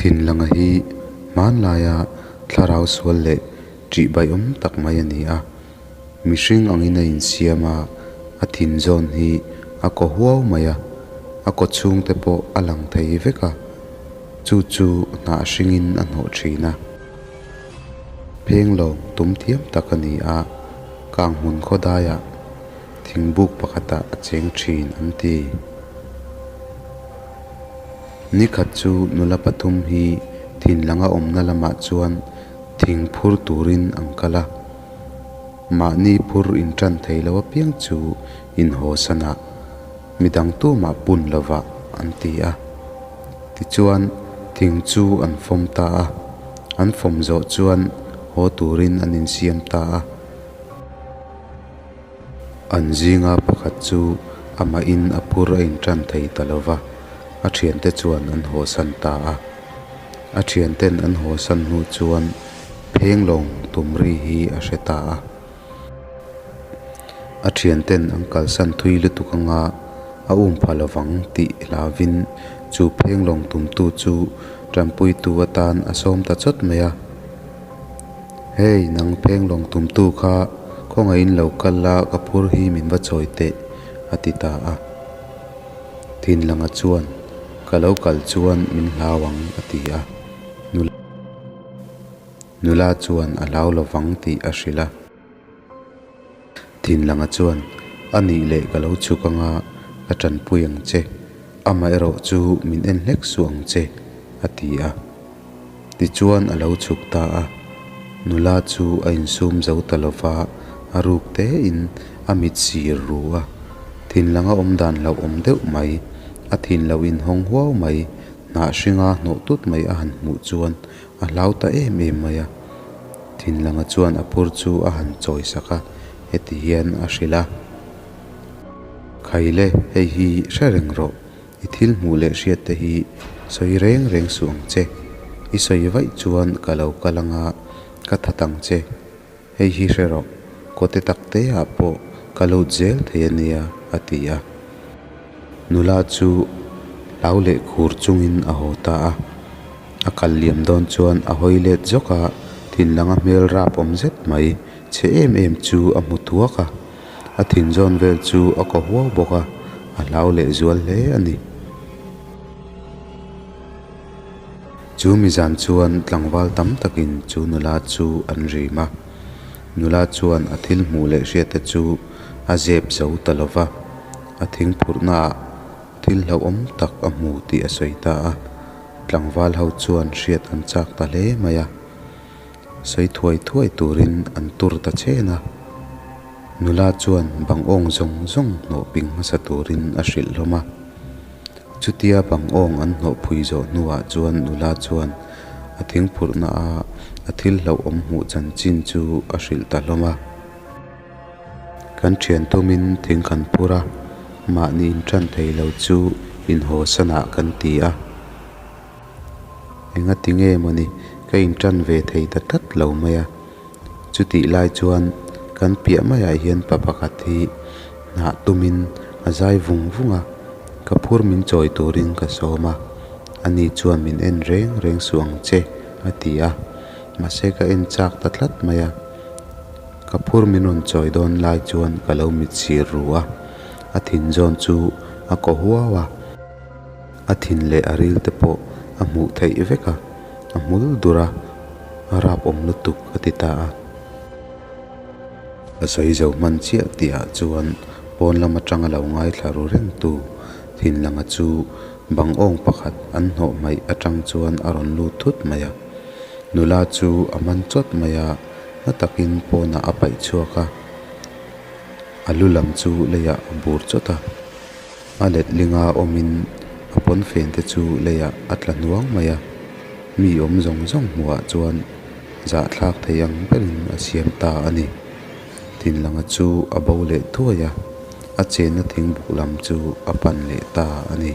Thinlanga hi hmanlaia thlarau sual leh ṭihbaiawm tak mai a ni a. Mihring angin a insiam a, a thin zawn hi a kaw huau mai a, a kaw chhungte pawh a lang thei vek a, chu chu hnah hringin a hnawh thin a. Phenglawng tum thiam tak a ni a, Kanghmun khawdaiah thingbuk pakhatah a cheng thin an ti. Nikhat chu nula pathum hi thinlanga awmna lamah chuan thing phur turin an kal a. Mahni phur intan thei lo apiang chu inhawsan ah midang tumah pun lovah an ti a. Tichuan thing chu an fawm ta a, an fawm zawh chuan haw turin an insiam ta a. An zinga pakhat chu amahin a phur a intan thei ta lo va, a thiante chuan an hawsan ta a. A thianten an hawsan hnu chuan phenglawng tum ri hi a hre ta a. A thianten an kalsan thui lutuk anga a um pha lovang tih hlavin chu phenglawng tumtu chu tanpuitu atan a sawm ta chawt mai a. Hei nang phenglawng tumtu kha khawngaihin lo kal la ka phur hi min va chawi teh a ti ta a. Thinlanga chuan ka lo kal chuan min hlau ang a ti a. Nula chuan a hlau lovang tih a hrilh a. Thinlanga chuan, A nih leh ka lo chhuk anga ka tanpui ang che, amaherawh chu min en hlek suh ang che, a ti a. Tichuan a lo chhuk ta a, nula chu a insum zo ta lova, a ruk tein a mit sir ru a. Thinlanga awm dan hlauhawm deuh mai, a thin lo inhawng huau mai, hnah hringa hnawh tut mai a han hmuh chuan A hlau ta em em mai a, Thinlanga chuan a phur chu a han chawi sak a, heti hian a hrilh a, Khaile, hei hi hre reng rawh, i thil hmuh leh hriat te hi sawi reng reng suh ang che, i sawi vaih chuan ka lo kal anga ka that ang che. Hei hi hre rawh, kawte tak te ah pawh ka lut zel thei a nia, a ti a. Nula chu hlau leh khur chungin a haw ta a. A kal liam dawn chuan a hawi let zawk a, thinlanga hmel rap awm zet mai chhe em em chu a hmu thuak a. A thin zawn vel chu a kaw huau bawk a, a hlau leh zual hle a ni. Chu mizan chuan tlangval tam takin chu nula chu an rim a. Nula chuan a thil hmuh leh hriatte chu a zep zo ta lo va, a thingphurhnaah thil hlauhawm tak a hmu tih a sawi ta a. Tlangval ho chuan hriat an chak ta hle mai a. Sawi thuai thuai turin an tur ta chhen a. Nula chuan bang awng zawng zawng hnawh ping hmasa turin a hrilh hlawm a. Chutia bang awng an hnawh phui zawh hnuah chuan nula chuan a thingphurhna a a thil hlauhawm hmuh chanchin chu a hrilh ta hlawm a. Kan thian thumin thing kan phur a, mahni intan thei lo chu inhawsanah kan ti a. Engati nge mawni ka intan ve thei ta tlat lo mai a. Chutih lai chuan kan piah maiah hian pa pakhat hi hnah tumin a zai vung vung a, ka phur min chawi turin ka sawm a, ani chuan min en reng reng suh ang che a ti a, mahse ka en chak ta tlat mai a, ka phur min rawn chawi dawn lai chuan ka lo mit sir ru a, a thin zawn chu a kaw huau a, a thin leh a ril te pawh a hmuh theih vek a. A hmul dur a, a rap awm lutuk a ti ta a. A sawi zo hman chiah tih ah chuan pawn lam atanga lo ngaithla ru reng tu Thinlanga chu bang awng pakhat an hnawh hmaih atang chuan a rawn lut thut mai a. Nula chu a man chawt mai a, na takin pawnah a paih chhuak a, a lu lam chu leiah a bur chawt a. A letlinga awmin a pawnfen te chu leiah a tla hnuang mai a, mi awm zawng zawng hmuhah chuan zahthlak thei ang berin a siam ta a ni. Thinlanga chu a bo leh thuai a, a chenna thingbuk lam chu a pan leh ta a ni.